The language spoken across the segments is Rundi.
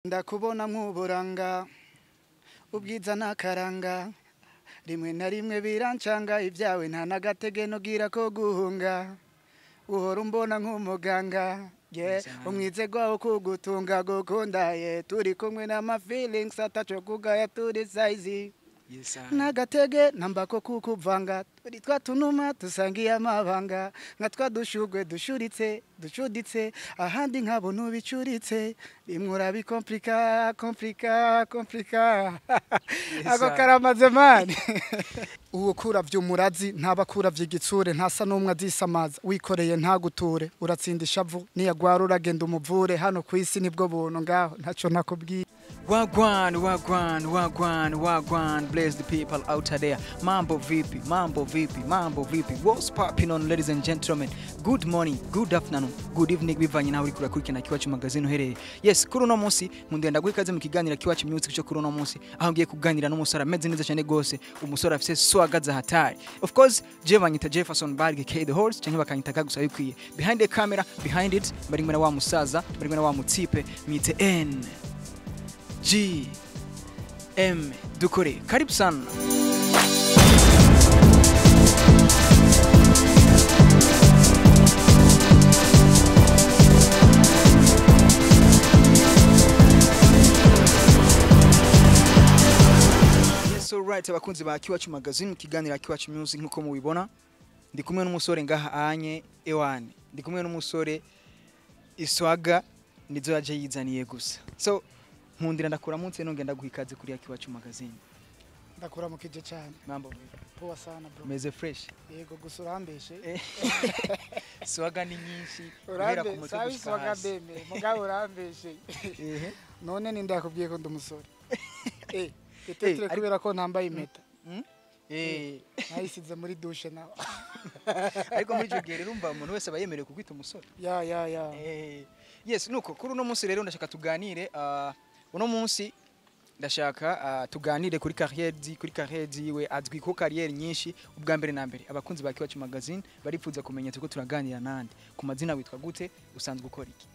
Ndakubona nk'uburanga, ubwiza n'akaranga, rimwe na rimwe birancanga, ibyawe nta n'agatege nugira ko guhunga, uhora umbona nk'umuganga, yeah. Umwizegwa wo kugutunga gukunda, ye turi kumwe n'ama feelings ataco kugaya, turi size n'agatege namba ko kukuvanga, turi twa tunuma dusangiye amabanga, nka twa dushugwe dushuritse ducuditse, ahandi nkabona ubicuritse, rimwe urabikomplika komplika komplika. Ako karamaze mani. Uwo kuravye umurazi ntaba kuravye igitsure, ntasa n'umwe azisamaza, wikoreye ntaguture, uratsinda ishavu niyagwara uragenda umuvure, hano kwisi nibwo buntu ngaho ntaco nakubwiye. Wagwan, wagwan, wagwan, wagwan. Bless the people out there. Mambo vipi, mambo vipi, mambo vipi. What's popping on, ladies and gentlemen? Good morning, good afternoon, good evening, bivanye nawe uriko urakurikirana Kiwacu Magazine uherereye. Yes, kuri uno munsi nkundenda guha ikaze mu kiganiro Kiwacu Music cyo kuri uno munsi, aho ngiye kuganira n'umusore ameze neza cyane gose, umusore afise swagga za hatari. Of course, je banyita Jefferson Barge K the horse, canke bakanyita Kagusa bikwiye. Behind the camera, behind it, bari kumwe na wa musaza, bari kumwe na wa mutipe, mwite N G M Dukore. Karibu sana. Yes, all right, abakunzi ba Kiwacu Magazine mu kiganiro Kiwacu Music, nkuko mubibona ndi kumwe n'umusore ngaha anye ewane, ndi kumwe n'umusore iswaga nizo yaje yizaniye gusa. So nkundira ndakura munsi nongenda ndaguha ikaze kuri Kiwacu Magazine. Ndakuramukije cyane. Mambo? Poa sana bro. Meze fresh. Yego, gusa urambeshe. Swaga ni nyinshi guhera ku mutwe gushika swaga hasi. Beme mugabo urambeshe. None ni ndakubwiye ko ndi umusore. Peut-être kubera ko ntambaye impeta. Nayisize muri douche nawe. Ariko muri ico gihe rero umva umuntu wese aba yemerewe kukwita umusore. Ya ya ya. Yes, nuko kuri uno munsi rero ndashaka tuganire, uno munsi ndashaka tuganire kuri carrière, kuri carrière ziwe, azwi ko carrière nyinshi. Ubwa mbere na mbere abakunzi ba Kiwacu Magazine baripfuza kumenya turiko turaganira nande. Ku mazina witwa gute, usanzwe ukora iki?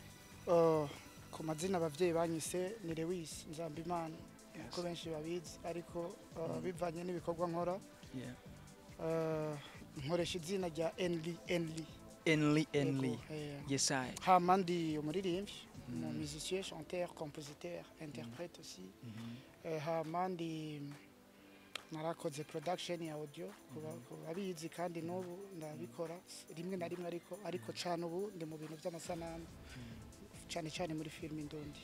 Ku mazina abavyeyi banyise ni Lewis Nzambimana, ko benshi babizi, ariko bivanye n'ibikorwa nkora, nkoresha izina rya Enli Enli. Enli Enli. Yes I. Hama ndi umuririmbyi, umu musicien, chanteur, compositeur, interprète aussi. Hama ndi narakoze production ya audio ku babizi, kandi n'ubu ndabikora rimwe na rimwe, ariko cane ubu ndi mu bintu by'amasanamu, cyane cyane muri film Indundi.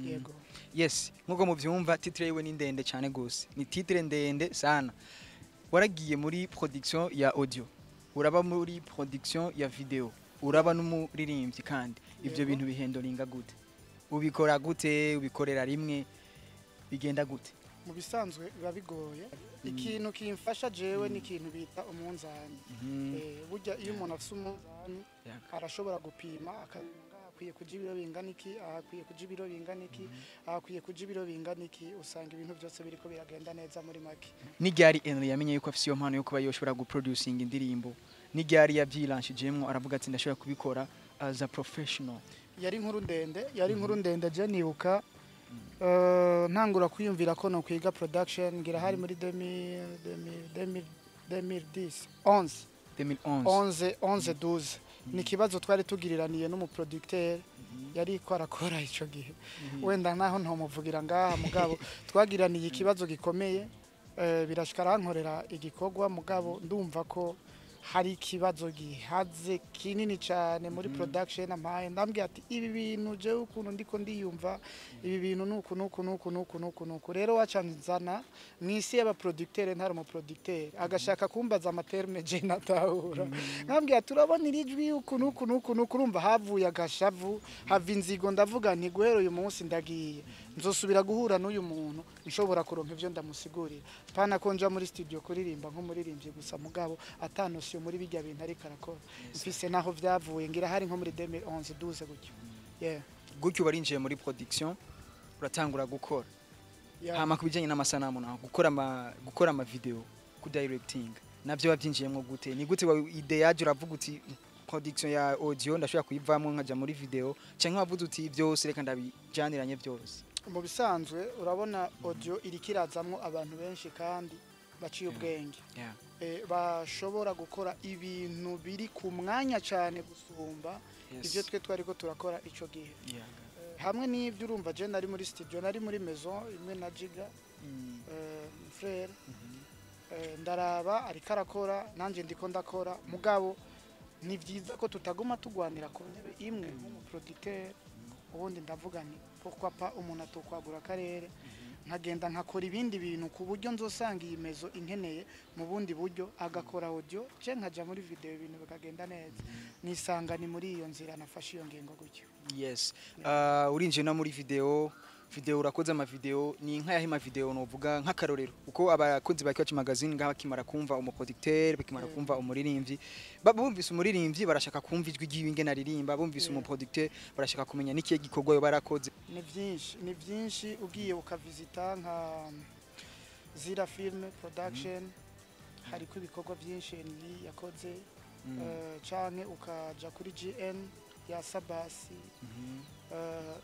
Yego. Yes, nkuko muvyumva titre yiwe ni ndende cyane gose. Ni titre ndende sana. Waragiye muri production ya audio, uraba muri production ya video, uraba n'umuririmbyi kandi. Ivyo bintu bihendoringa gute? Ubikora gute? Ubikorera rimwe? Bigenda gute? Mu bisanzwe biba bigoye. Ikintu kimfasha jewe ni ikintu bita umunzani. Burya iyo umuntu afise umunzani arashobora gupima akamenya akwiye kuja ibiro bingana iki, akwiye kuja ibiro bingana iki, akwiye kuja ibiro bingana iki, usanga ibintu byose biriko biragenda neza muri make. Ni ryari Henry yamenye yuko afise iyo mpano yo kuba yoshobora guproducing indirimbo? Ni ryari yavyilanshijemwo aravuga ati ndashobora kubikora as a professional? Yari inkuru ndende, yari inkuru ndende. Je nibuka ntangura kwiyumvira ko no kwiga production ngira hari muri 2010 11 2011 11 12. Ni ikibazo twari tugiriraniye n'umuproducteur yari ko arakora ico gihe, wenda naho ntomuvugira ngaha, mugabo twagiraniye ikibazo gikomeye, birashika arankorera igikorwa, mugabo ndumva ko hari ikibazo gihaze kinini cyane muri production amaye. Ndambwiye ati ibi bintu jewe ukuntu ndiko ndiyumva ibi bintu nuku nuku nuku nuku nuku nuku. Rero wacanzana mwisi y'abaproducteur, ntari umuproducteur, agashaka kumbaza amaterme je natahura. Nkambwiye ati urabona iri jwi uku nuku nuku nuku. Urumva havuye agashavu, hava inzigo, ndavuga nti guhera uyu munsi ndagiye nzosubira guhura n'uyu muntu nshobora kuronka ivyo ndamusigurira, pana ko nja muri studio kuririmba nk'umuririmbyi gusa, mugabo atanosiyo muri bijya bintu ariko arakora. Mfise naho vyavuye ngira hari nko muri 2011 12 gutyo. Yeah. Gutyo barinjiye muri production uratangura gukora. Hama kubijanye n'amasanamu naho gukora ama video, ku directing navyo bavyinjiyemwo gute? Ni gute idea yaje uravuga uti production ya audio ndashobora kuyivamwo nkaja muri video, canke wavuze uti byose reka ndabijaniranye byose? Mu bisanzwe urabona audio iriko irazamwo abantu benshi kandi baciye ubwenge, bashobora gukora ibintu biri ku mwanya cyane gusumba ibyo twe twariko turakora ico gihe. Hamwe n'ibyo, urumva je nari muri studio, nari muri maison imwe na Jiga, frère. Ndaraba ariko arakora, nanjye ndiko ndakora, mugabo ni byiza ko tutaguma tugwanira ku ntebe imwe nk'umuproducteur. Ubundi ndavuga nti pourquoi pas umuntu atokwagura akarere, nkagenda nkakora ibindi bintu ku buryo nzosanga iyi maison inkeneye mu bundi buryo, agakora audio, je nkaja muri video, ibintu bikagenda neza. Nisanga ni muri iyo nzira nafashe iyo ngingo gutyo. Yes, urinjiye no muri video. Video urakoze ama video, ni nka yahe ma video novuga nk'akarorero, uko abakunzi ba Kiwacu Magazine ngaha bakimara kumva umuproducteur, bakimara kumva umuririmbyi, bumvise umuririmbyi barashaka kumva ijwi ryiwe ingene aririmba, bumvise umuproducteur barashaka kumenya n'ikihe gikorwa yo barakoze? Ni byinshi, ni byinshi. Ugiye ukavizita nka Zira Film Production, hariko ibikorwa byinshi Henry yakoze, canke ukaja kuri GN ya Sabasi,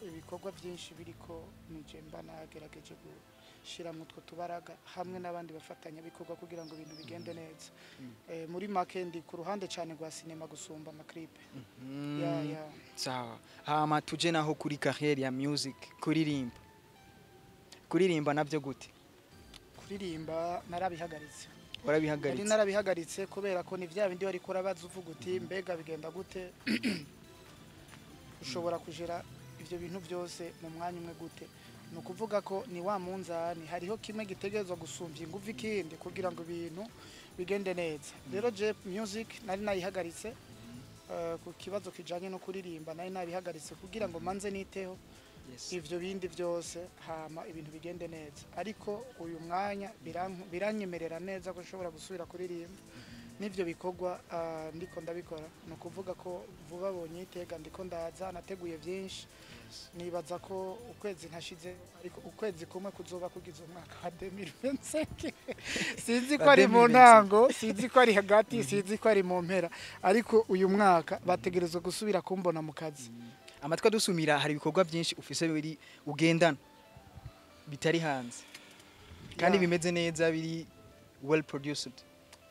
ibikorwa byinshi biriko nije mba nagerageje gushira mu utwo tubaraga hamwe n'abandi bafatanyabikorwa kugira ngo ibintu bigende neza. Muri make ndi ku ruhande cyane rwa sinema gusumba amaclip ya. Sawa, hama tuje naho kuri carrière ya music, kuririmba. Kuririmba navyo gute? Kuririmba narabihagaritse. Nari Warabihagaritse? narabihagaritse kubera ko ni vya bindi wariko urabaza uvuga uti mbega bigenda gute, ushobora kujera ivyo bintu byose mu mwanya umwe gute? Ni ukuvuga ko ni wa munzani, hariho kimwe gitegerezwa gusumbya ingufu ikindi kugira ngo ibintu bigende neza. Rero je music nari nayihagaritse, ku kibazo kijanye no kuririmba nari nabihagaritse kugira ngo manze niteho ivyo bindi byose, hama ibintu bigende neza. Ariko uyu mwanya biranyemerera neza ko nshobora gusubira kuririmba n'ivyo bikorwa, ndiko ndabikora. Ni ukuvuga ko vuba bonyitega, ndiko ndaza nateguye byinshi. Nibaza ko ukwezi ntashize, ariko ukwezi kumwe kuzoba kugize umwaka wa 2025. Sinzi ko ari mu 2025. ntango, sinzi ko ari hagati, sinzi ko ari mu mpera, ariko uyu mwaka bategerezwa gusubira kumbona mu kazi. Amatwi adusumira hari ibikorwa byinshi ufise biri ugendana bitari hanze kandi bimeze neza, biri well produced.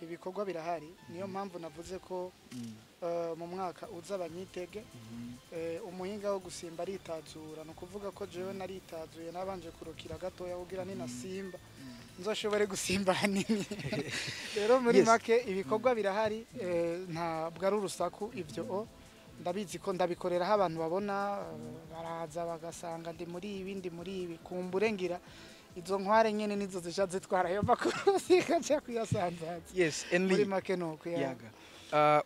Ibikorwa birahari, niyo mpamvu navuze ko mu mwaka uza banyitege. Umuhinga wo gusimba aritazura. Ni ukuvuga ko jewe naritazuye, nabanje kurukira gatoya kugira ninasimba nzoshobore gusimba hanini. Rero muri make ibikorwa birahari, ntabwo ari urusaku ivyo o ndabizi ko ndabikoreraho abantu babona, baraza bagasanga ndi muri ibi, ndi muri ibi. Kumbure ngira izo nkware nyene nizo zisha zitwara ayo makuru zikaja kuyasanzaza. Enly. Muri make nuko ya. Yaga.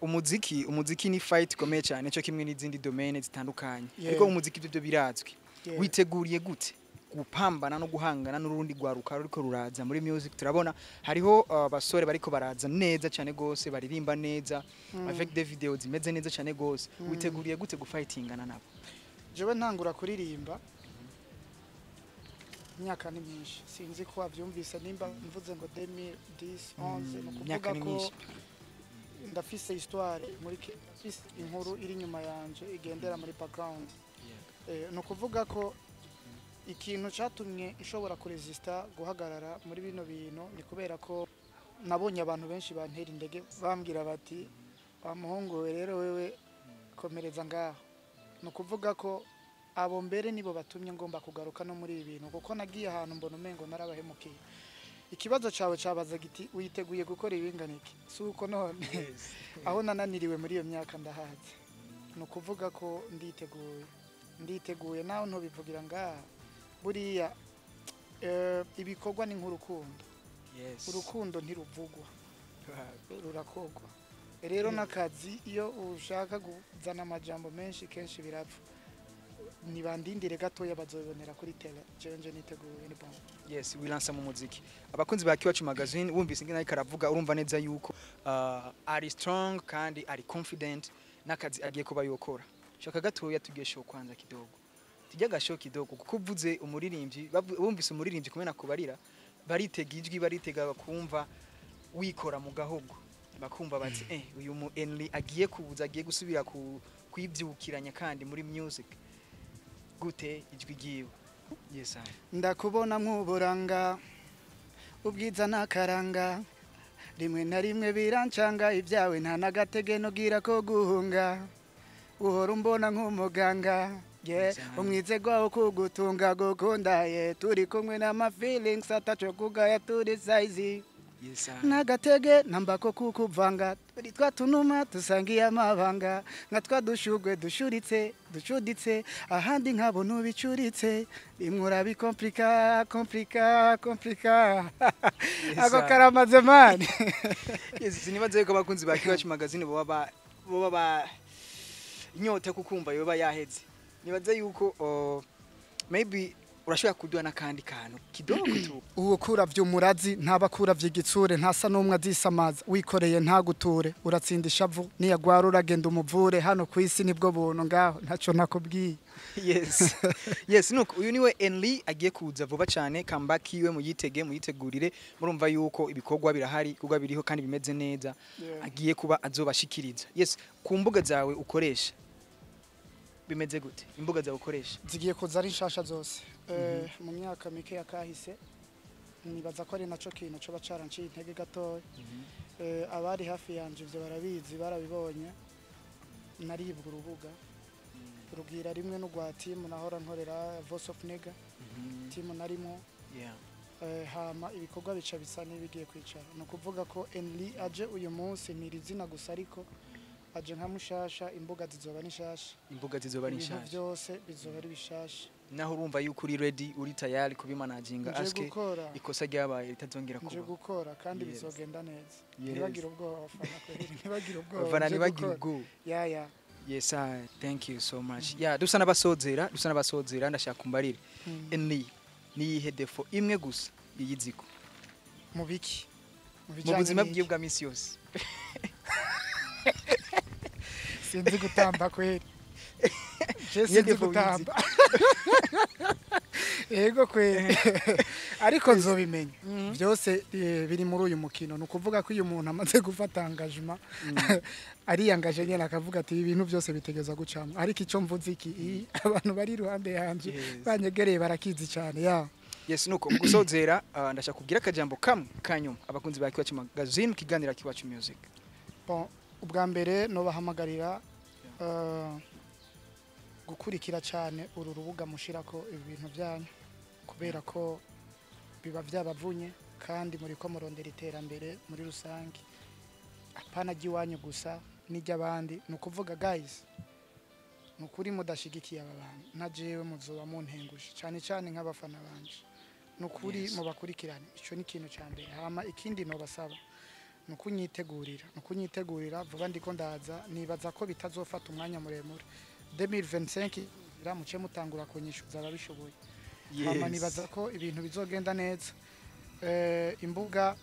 Umuziki ni fight ikomeye cyane, cyo kimwe n'izindi domaine zitandukanye, ariko umuziki ibyo byo birazwi. Witeguriye gute gupambana no guhangana n'urundi rwaruka ruriko ruraza muri music? Turabona hariho abasore bariko baraza neza cyane gose, baririmba neza avec des videos zimeze neza cyane gose. Witeguriye gute gufightingana nabo? Jewe ntangura kuririmba imyaka ni myinshi, sinzi ko wavyumvise nimba mvuze ngo 2010, 11, ni Imyaka ukuvuga ni ko myinshi. ndafise histoire muri ndafise inkuru iri inyuma yanje igendera muri background. Ni ukuvuga ko ikintu cyatumye nshobora kuresista, guhagarara muri bino bintu, ni kubera ko nabonye abantu benshi bantera indege, bambwira bati wa muhungu we rero wewe komereza ngaho. Ni ukuvuga ko abo mbere nibo batumye ngomba kugaruka no muri ibi bintu, kuko nagiye ahantu mbona umengo narabahemukiye. Ikibazo cyawe cyabaza giti witeguye gukora ibingana iki? Si uko none aho nananiriwe muri iyo myaka ndahazi. Ni ukuvuga ko nditeguye, nditeguye nawe ntubivugira ngaha. Buriya ibikorwa ni nk'urukundo. Urukundo ntiruvugwa, rurakogwa. Rero n'akazi, iyo ushaka kuzana amajambo menshi kenshi birapfa. Nibandindire gatoya, bazobibonera kuri tele. Jewe nje niteguye, ni bon. Yes, wilansa mu muziki. Abakunzi ba Kiwacu Magazine, wumvise ingene ariko aravuga, urumva neza yuko ari strong kandi ari confident n'akazi agiye kuba yokora. Shaka gatoya tugiye show kwanza kidogo, tujya gashow kidogo, kuko uvuze umuririmbyi, bumvise umuririmbyi kumena kubarira, baritega ijwi, baritega bakumva wikora mu gahogo, bakumva bati uyu mu Enly agiye kuza, agiye gusubira ku kwibyukiranya kandi muri music gute ijwi ryiwe. Yes, I. Ndakubona nk'uburanga, ubwiza n'akaranga, rimwe na rimwe birancanga, ibyawe nta n'agatege nugira ko guhunga, uhora umbona nk'umuganga, yeah. Umwizegwa wo kugutunga, gukunda ye, turi kumwe n'ama feelings ataco kugaya, turi size. Yes, I. N'agatege namba ko kukuvanga, turi twa tunuma dusangiye amabanga, nka twa dushugwe dushuritse ducuditse, ahandi nkabona ubicuritse, rimwe urabikomplika komplika komplika. Ako Sir. karamaze, man. Yes, sinibaza yuko abakunzi ba Kiwacu Magazine boba ba inyota kukumva yoba yaheze. Nibaza yuko, oh, maybe urashobora kuduha n'akandi kantu kidogo tu. Uwo kuravya umurazi ntaba akuravye igitsure, ntasa n'umwe azisamaza, wikoreye ntaguture, uratsinda ishavu, niyagwara uragenda umuvure, hano ku isi nibwo buntu, ngaho ntaco nakubwiye. Yes, nuko uyu niwe Enly, agiye kuza vuba cyane, comeback yiwe muyitege, muyitegurire. Murumva yuko ibikorwa birahari, ibikorwa biriho kandi bimeze neza. Agiye kuba azobashikiriza. Yes, ku mbuga zawe ukoresha bimeze gute? Imbuga zawe ukoresha? Zigiye kuza ari nshasha zose. Mu myaka mike yakahise, nibaza ko ari naco kintu coba caranciye intege gatoya. Abari hafi yanje ivyo barabizi, barabibonye, naribwa urubuga rubwira rimwe n'urwa team nahora nkorera, Voice of Nigga team narimo. Hama ibikorwa bica bisa n'ibigiye kwicara. Ni ukuvuga ko Enly aje uyu munsi ni iri zina gusa, ariko aje nka mushasha, imbuga zizoba ni nshasha. Imbuga zizoba ari Ibintu nshasha. byose bizoba ari bishasha. Naho urumva yuko uri ready, uri tayari kubimanaginga? Nje Aske gukora. ikosa ryabaye ritazongera Nje kuba. gukora kandi bizogenda neza. Ntibagire ubwoba abafana kweri, ntibagire ubwoba. Abafana Nje ntibagire gukora. ubwoba. Ya. Yes, I thank you so much. Yeah, dusa n'abasozera, dusa n'abasozera, ndashaka kumbarira. Enly, niyihe défaut imwe gusa yiyiziko? Mu biki? Mu Mu bijanye buzima n'iki? bwiwe bwa misi yose. Sinzi gutamba kweri je. Niyo Sinzi défaut. gutamba, yego kweri, ariko nzobimenya byose. Biri muri uyu mukino. Ni ukuvuga ko iyo umuntu amaze gufata engagement, ariyangaje nyine, akavuga ati ibi bintu byose bitegeza gucamo. Ariko icyo mvuze iki, abantu bari iruhande yanje banyegereye barakizi cyane ya. Yes, nuko mu gusozera, ndashaka kubwira akajambo kamwe kanyuma abakunzi ba Kiwacu Magazine mu kiganiro Kiwacu Music. Bon, ubwa mbere nobahamagarira gukurikira cyane uru rubuga mushirako ibi bintu byanyu, kubera ko biba byabavunye kandi muri ko murondera iterambere muri rusange, apana ry'iwanyu gusa n'iry'abandi. Ni ukuvuga, guys, ni ukuri mudashigikiye aba bantu nka jewe muzoba muntengushe cyane cyane nk'abafana banje. Ni ukuri mubakurikirane, icyo ni ikintu cya mbere. Hama ikindi nobasaba ni ukunyitegurira vuba, ndiko ndaza. Nibaza ko bitazofata umwanya muremure, 2025 iramuce mutangura kunyishyuza ababishoboye. Hama nibaza ko ibintu bizogenda neza. Imbuga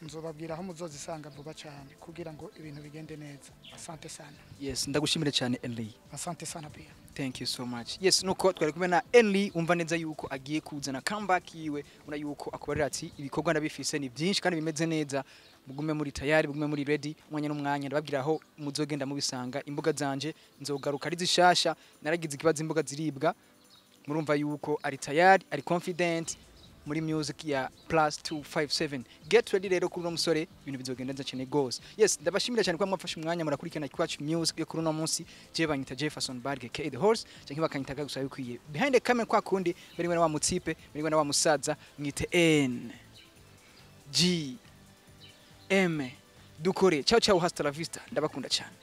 nzobabwira aho muzozisanga vuba cyane kugira ngo ibintu bigende neza. Asante sana. Yes, ndagushimire cyane, Enly. Asante sana pia. Thank you so much. Yes, nuko twari kumwe na Enly, umva neza yuko agiye kuzana comeback yiwe, ubona yuko akubarira ati ibikorwa ndabifise ni byinshi kandi bimeze neza. Mugume muri tayari, mugume muri ready, umwanya n'umwanya ndababwira aho muzogenda mubisanga. Imbuga zanje nzogaruka ari zishasha, naragize ikibazo imbuga ziribwa. Murumva yuko ari tayari, ari confident muri music ya +257. Get ready rero kuri uno musore, ibintu bizogenda neza cyane gose. Yes, ndabashimira cyane kuba mwafashe umwanya murakurikirana Iwacu Music yo kuri uno munsi. Je banyita Jefferson Barge K the horse, cyangwa bakanyita gusa bikwiye. Behind the camera kwa kundi bari na wa mutipe, bari na wa musaza mwite N G M dukore. Ciao ciao, hasta la vista, ndabakunda cyane.